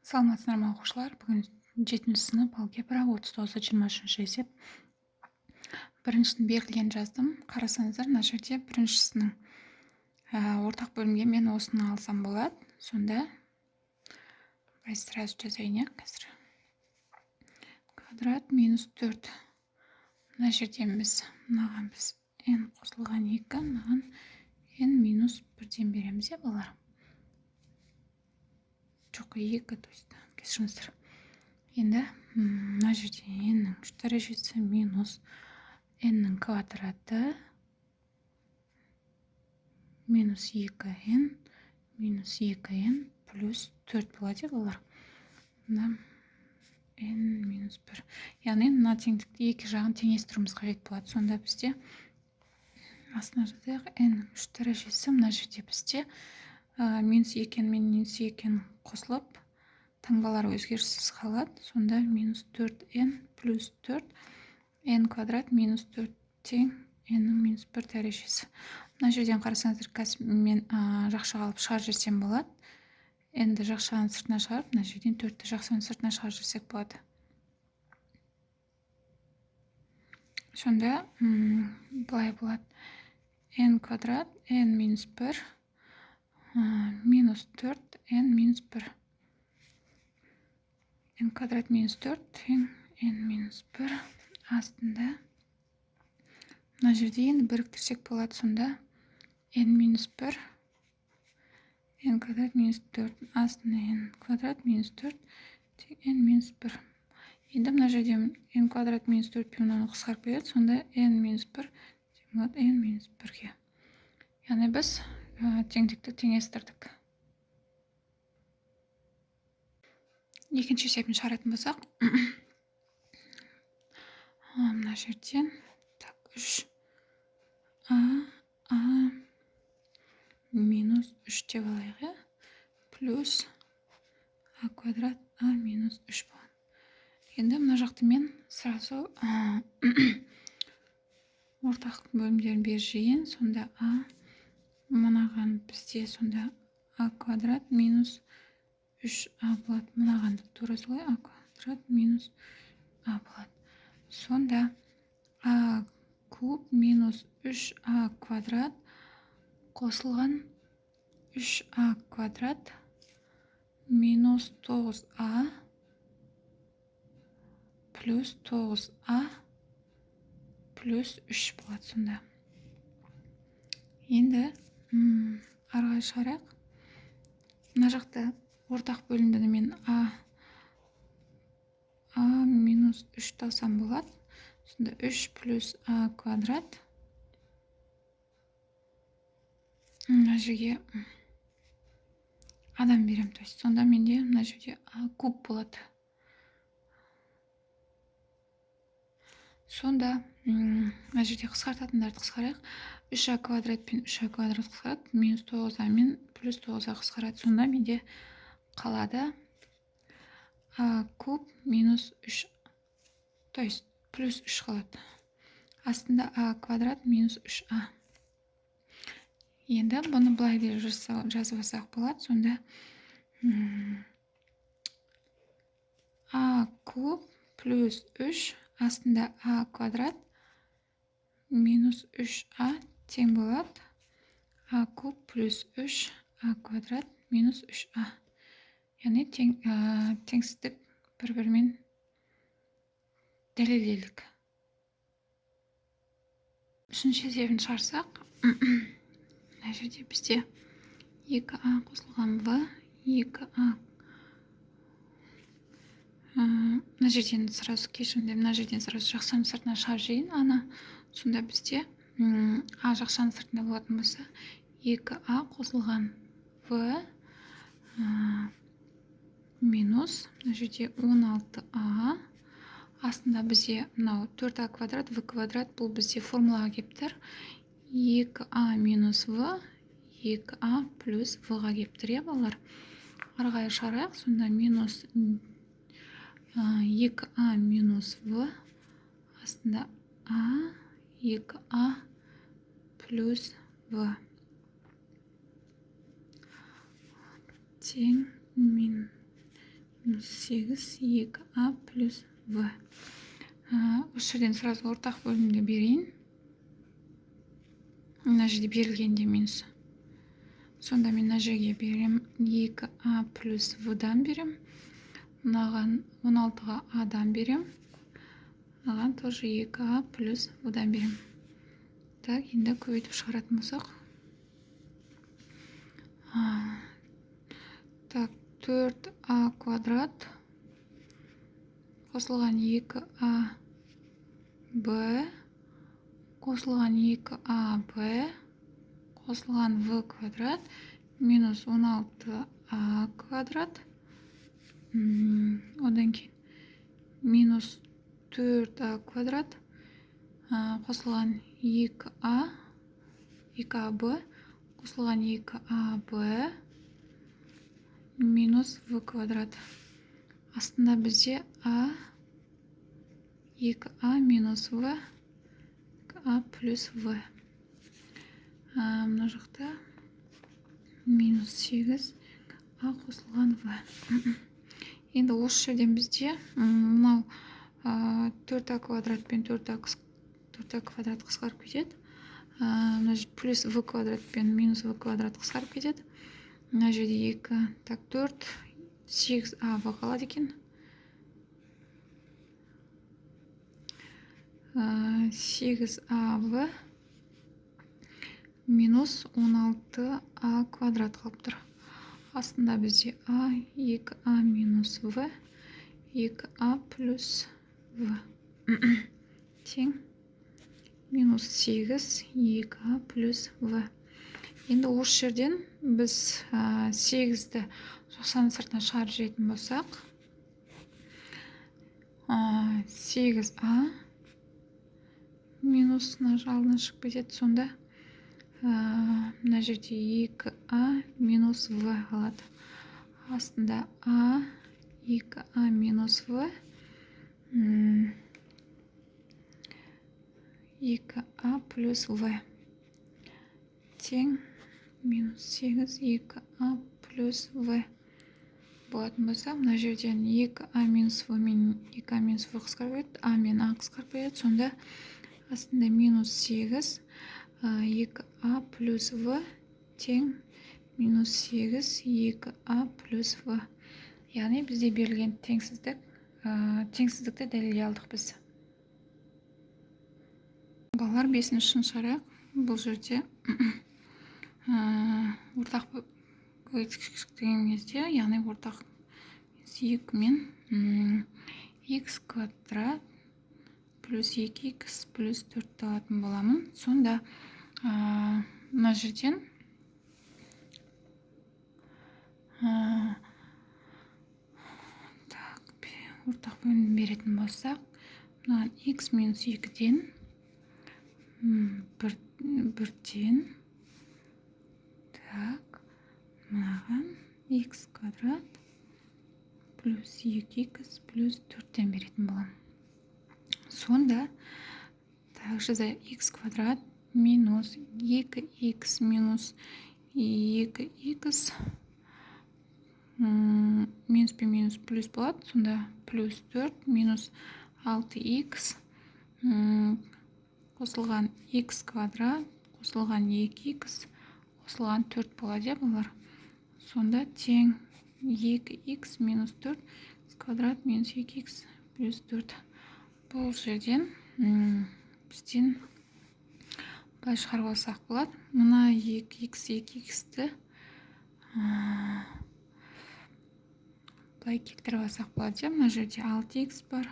Саламатсыздар ма, оқушылар? Бүгін 7 сынып, алгебра, 39-23 есеп. Біріншісін берілген жаздым. Қарасаңыздар, мына жерде біріншісінің ортақ бөлімге мен осыны алсам болады. Сонда былай сразу жазайын, иә, қазір. Квадрат минус 4. Мына жерден біз мынаған біз n қосылған 2, мынаған n минус 1-ден береміз, иә, балалар? Жоқ, 2, то есть, кешіріңіздер. Енді мына жерде n-нің 3 дәрежесі минус n-нің квадраты минус 2n минус 2n плюс 4 болады, иә, балалар? Мына n минус 1. Яғни мына теңдікті екі жағын теңестіруіміз қажет болады. Сонда бізде астына жазайық, n-нің 3 дәрежесі мына жерде бізде минус 2n мен минус 2n қосылып, таңбалар өзгеріссіз қалады. Сонда минус 4n плюс 4 n квадрат минус 4 тең n-нің минус 1 дәрежесі. Мына жерден қарасаңыздар, қазір мен жақшаға алып шығарып жіберсем болады. N-ді жақшаның сыртына шығарып, мына жерден 4-ті жақшаның сыртына шығарып жіберсек болады. Сонда былай болады. N квадрат n минус 1 минус 4 n минус 1. N квадрат минус 4 тең n минус 1 астында. Мына жерде енді біріктірсек болады. Сонда n минус 1 n квадрат минус 4 астында n квадрат минус 4 тең n минус 1. Енді мына жерде n квадрат минус 4 пен мынаны қысқарып кетеді. Сонда n минус 1 тең болады n минус 1-ге. Яғни біз теңдікті теңестірдік. Екінші есебін шығаратын болсақ, мына жерден так 3 а минус 3 деп алайық, иә, плюс а квадрат а минус 3 болады. Енді мына жақты мен сразу ортақ бөлімдерін беріп жіберейін. Сонда а мынаған бізде сонда а квадрат минус 3а болады. Мынаған да тура солай а квадрат минус а болады. Сонда а куб минус 3а квадрат қосылған 3а квадрат минус 9а плюс 9а плюс 3 болады сонда. Енді ары қарай шығарайық. Мына жақта ортақ бөліндіні мен а минус 3 алсам болады. Сонда 3 плюс а квадрат мына жерге адам беремін. То есть сонда менде мына жерде а куб болады. Сонда мына жерде қысқартатындарды қысқарайық. 3а квадрат пен 3а квадрат қысқарады, минус 9а мен плюс 9а қысқарады. Сонда менде қалады а куб минус 3, то есть плюс 3 қалады. Астында а квадрат минус 3а. Енді бұны былай деп жазып алсақ болады. Сонда а куб плюс 3 астында а квадрат минус 3а тең болады а куб плюс 3 а квадрат минус 3а. Яғни теңсіздік бір-бірімен дәлелделік. Үшінші есебін шығарсақ, мына жерде бізде 2а қосылған в, 2а мына жерден сразу кешіріңдер, мына жерден сразу жақшаның сыртына шығарып жіберейін аны. Сонда бізде а жақшаның сыртында болатын болса, 2а қосылған в минус мына жерде 16а астында бізде мынау 4а квадрат в квадрат, бұл бізде формулаға келіп тұр. 2а минус в 2а плюс в-ға келіп тұр, иә, балалар? Ары қарай шығарайық. Сонда минус 2а минус в астында а 2а плюс в тең Минус 8 2а плюс в. Осы жерден сразу ортақ бөлімді берейін. Мына жерде берілгенде минус. Сонда мен мына жерге берем 2а плюс в-дан берем. Мынаған 16-ға а-дан берем. Мынаған тоже 2а плюс в-дан берем. Так, енді көбейтіп шығаратын болсақ. Так, 4а квадрат қосылған 2а б қосылған 2аб қосылған в квадрат минус 16а квадрат, одан кейін минус 4а квадрат қосылған 2а 2аб қосылған 2аб минус в квадрат. Астында бізде а 2а минус в а плюс в. Мына жақта минус 8 а қосылған в. Енді осы жерден бізде мынау 4а квадрат пен 4а квадрат қысқарып кетеді. Мына жерде плюс в квадрат пен минус в квадрат қысқарып кетеді. Мына жерде 2, так, 4, 8 а в қалады екен. 8 а в минус 16 а квадрат қалып тұр. Астында бізде а 2а минус в 2а плюс в тең минус 8 2а плюс в. Енді осы жерден біз 8-ді жақшаның сыртына шығарып жіберетін болсақ, 8а минус мына алдына шығып кетеді. Сонда мына жерде 2а минус в қалады. Астында а 2а минус в 2а плюс в тең минус 8 2а плюс в болатын болса, мына жерден 2а минус в мен 2а минус в қысқарып кетеді, а мен а қысқарып кетеді. Сонда астында минус 8 2а плюс в тең минус 8 2а плюс в. Яғни бізде берілген теңсіздікті дәлелдей алдық біз. Балалар, 5-ші шығарайық. Бұл жерде ортақ көбейткіш деген кезде, яғни ортақ 2 мен х квадрат плюс 2х плюс 4 алатын боламын. Сонда мына жерден так, ортақ бөлім беретін болсақ, мынаған х минус 2-ден 1-ден, так, мынаған х квадрат плюс 2х плюс 4-тен беретін боламын. Сонда также за х квадрат минус 2х минус 2х минус пен минус плюс болады. Сонда плюс 4 минус 6х қосылған х квадрат қосылған 2х қосылған 4 болады, балалар. Сонда тең 2х минус 4 квадрат минус 2х плюс 4. Бұл жерден бізден былай шығарып алсақ болады. Мына 2х 2х-ті былай келтіріп алсақ болады. Мына жерде 6х бар,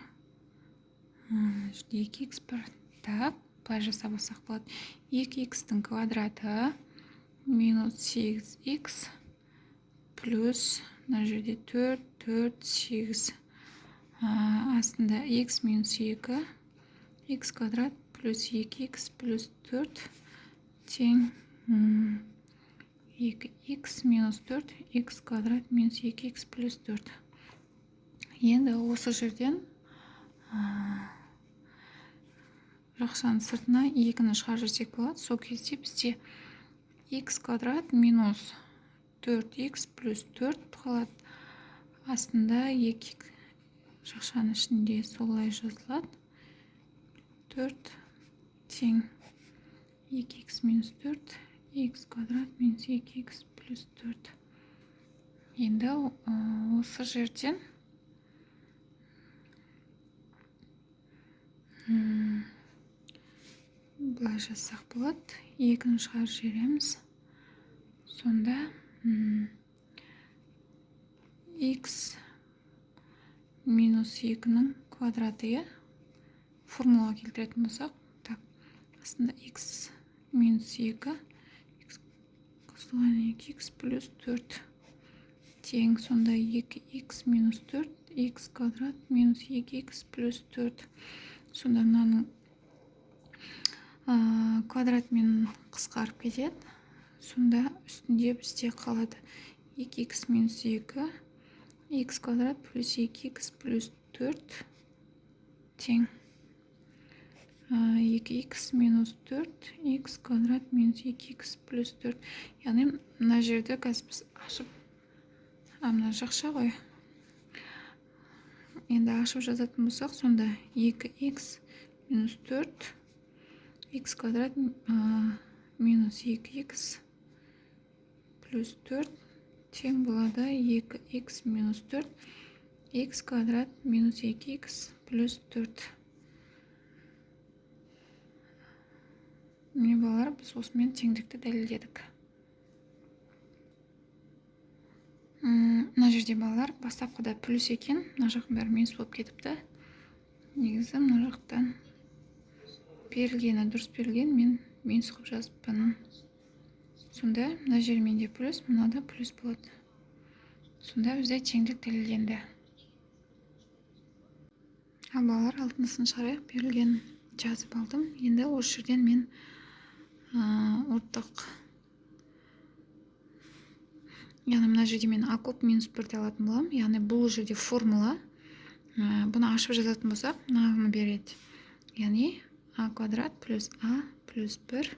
мына жерде 2х бар. Так, былай жасап алсақ болады. 2х-тің квадраты минус 8х плюс мына жерде 4, 4, 8. Астында х минус 2, х квадрат плюс 2х плюс 4 тең 2х минус 4, х квадрат минус 2х плюс 4. Енді осы жерден жақшаның сыртына 2-ні шығарып жіберсек болады. Сол кезде бізде х квадрат минус 4х плюс 4 қалады. Астында 2 жақшаның ішінде солай жазылады. 4 тең 2х минус 4 х квадрат минус 2х плюс 4. Енді осы жерден былай жазсақ болады. 2-ні шығарып жібереміз. Сонда х минус 2-нің квадраты, иә? Формулаға келтіретін болсақ, так, астында х минус 2, х қосылған 2х плюс 4 тең, сонда 2х минус 4, х квадрат минус 2х плюс 4. Сонда мынаның квадратмен қысқарып кетеді. Сонда үстінде бізде қалады 2х минус 2, х квадрат плюс 2х плюс 4 тең 2х минус 4, х квадрат минус 2х плюс 4. Яғни мына жерде қазір біз ашып, мына жақша ғой. Енді ашып жазатын болсақ, сонда 2х минус 4, х квадрат минус 2х плюс 4 тең болады 2х минус 4, х квадрат минус 2х плюс 4. Міне балалар, біз осымен теңдікті дәлелдедік. Мына жерде балалар бастапқыда плюс екен, мына жақтың бәрі минус болып кетіпті. Негізі мына жақтан берілгені дұрыс берілген, мен минус қылып жазыппын. Сонда мына жер менде плюс, мынада плюс болады. Сонда бізде теңдік дәлелденді. Ал балалар, алтынысын шығарайық. Берілген жазып алдым. Енді осы жерден мен ортақ, яғни мына жерде мен а куб минус 1-ді алатын боламын. Яғни бұл жерде формула, бұны ашып жазатын болсақ, мынаны береді. Яғни а квадрат плюс а плюс 1,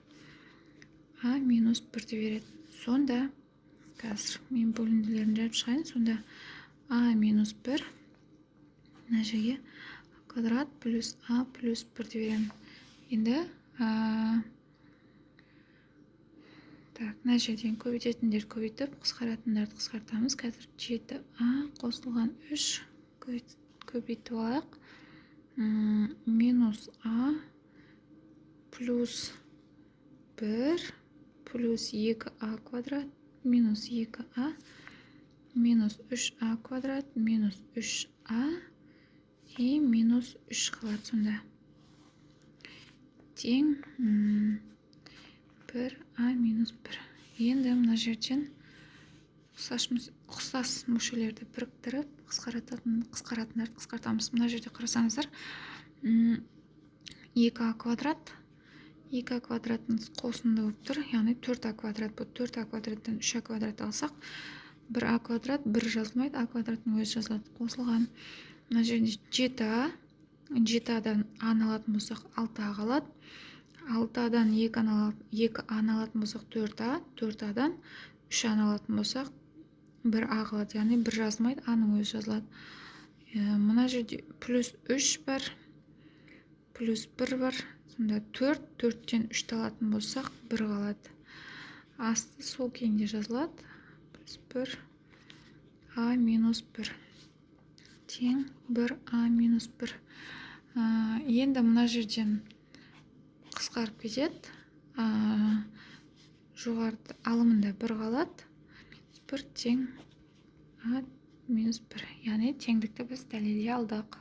а минус 1-ді береді. Сонда қазір мен бөлінділерін жазып шығайын. Сонда а минус 1 мына жерге квадрат плюс а плюс 1-ді беремін. Енді так, мына жерден көбейтетіндерді көбейтіп, қысқаратындарды қысқартамыз. Қазір 7а қосылған 3 көбейтіп алайық. Минус а плюс 1 плюс 2а квадрат минус 2а минус 3а квадрат минус 3а и минус 3 қалады. Сонда тең 1а минус 1. Енді мына жерден ұқсас мүшелерді біріктіріп, қысқаратындарды қысқартамыз. Мына жерде қарасаңыздар, 2а квадрат, 2а квадраттың қосынды болып тұр, яғни 4а квадрат болып, 4а квадраттан 3а квадрат алсақ, 1а квадрат 1 жазылмайды, а квадраттың өзі жазылады, қосылған. Мына жерде 7а, 7а-дан а-ны алатын болсақ, 6а қалады. 6а-дан 2а-ны алатын болсақ, 4а, 4а-дан 3а-ны алатын болсақ, 1а қалады, яғни 1 жазылмайды, а-ның өзі жазылады. Мына жерде плюс 3 бар, плюс 1 бар, сонда 4, 4-тен 3-ті алатын болсақ, 1 қалады. Асты сол күйінде жазылады, плюс 1, а минус 1 тең 1а минус 1. Енді мына жерден қысқарып кетеді. Жоғарыда алымында 1 қалады. 1 тең а минус 1. Яғни теңдікті біз дәлелдей алдық.